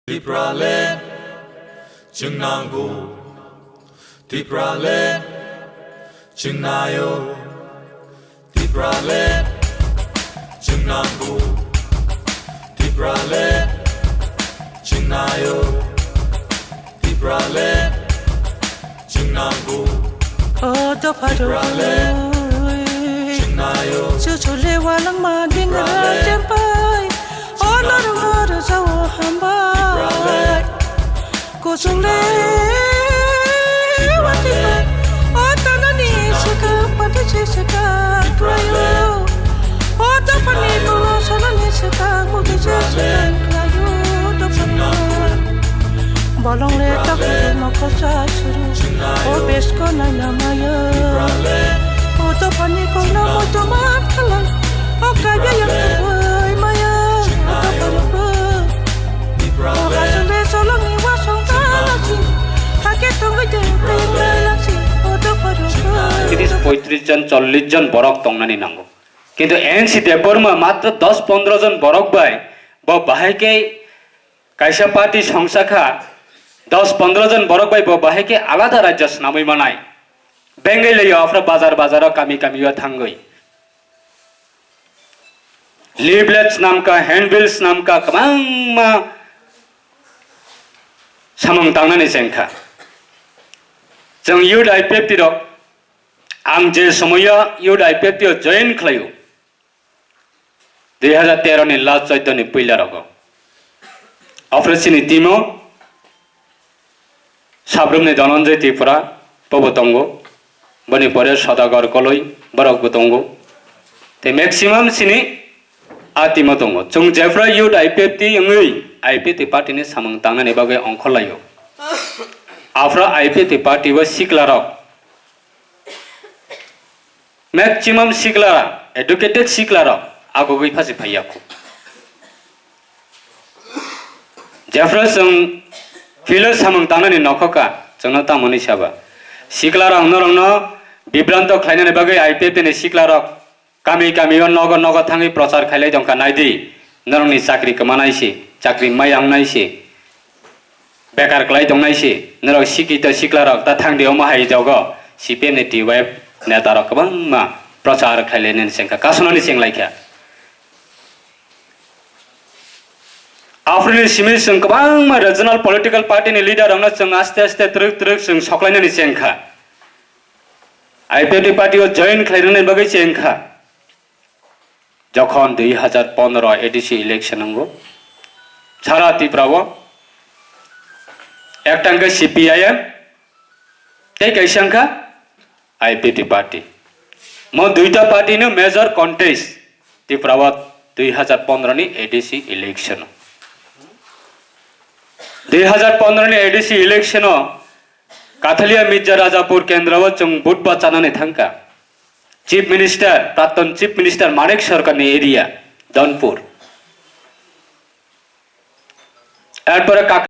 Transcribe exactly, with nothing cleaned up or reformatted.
Tipraland, chwng nango. Tipraland, chwng naio. Tipraland, chwng nango. Tipraland, chwng naio. Tipraland, chwng nango. O dopha rok, chwng naio. Chuchu le walangma dingra chempai. O norok no rwjao hambai. Kuchung le watwi bai. O tanani swkang pati se swkang khlaio. O dophani bolo sanani swkang mugi se swkang khlaio dophani. Bolong le takhuk mokol cha suru. O besko naina maya. O dophani kokno muitu man khalai. O kaiya yang tubui maya. O dophani bo. O hasung le solongni wasong talachi. Hake tongwi de tengmai lachi. O dophani bo. Tris poitris jon, chollish jon borok tongnani nango. Kintu N C Debbarma matro dos pondro jon borok bai bo bahai khe kaisa party songsa kha, dos pondro jon borok bai bo bahai khe alada rajyo swnamwi manai. Bengwi laiyo aphra bazar bazaro kami kamio thangwi. Leaflet swnamkha, handbill swnamkha, kwbangma samung tangnani chengkha. Chwng youth I P F T rok, ang je somoyo youth I P F T o join khlaio, dui hazar tero ni last choido ni puila rogo. Aphre chini team o Sabrumni Dhananjay Tripura bobo tongo, boni pore Sodagar Koloi borok bo tongo. Tei maximum chini a team o tongo. Chwng jephra youth I P F T wngwi I P F T party ni samung tangnani bagwi ongkhorlaio. Aphra I P F T party o sikla rok Maximum sikla, educated sikla rok agogwi phasi phaiya khu. Jephru chwng philo samung tangnani nokhoka, chwngno tamoni saba. Sikla rok norokno bibranto khlainani bagwi I P F T ni sikla rok kami kami o nogo nogo thangwi prochar khailai tongkha, naidi. Norokni chakri kwmanai se, chakri maya wngnai se, bekar kwlai tongnai se. Norok sikito siklarok ta thangdi omo hai dogo C P M ni T Y F netarok kwbangma prochar khailai nini chengkha, kasonani chenglaikha. Aphuruni simi chwng kwbangma regional political party ni leader rokno chwng aste aste twrwk twrwk chwng soklainani chengkha. I P F T party o join khlainani bagwi chengkha. Jokhon dui hazar pondro A D C election wngo, sara Tripura o ekta hwnkhe C P I M tei kaisa wngkha I P F T party. Mo duita party no major contest Tripura o dui hazar pondro ni A D C election o. Dui hazar pondro ni A D C election o Kathalia Mirza Rajapur kendro o chwng vote bachanani thangkha. Chief Minister, Prapton Chief Minister Manik Sarkarni area, Donpur. Erpore Kak-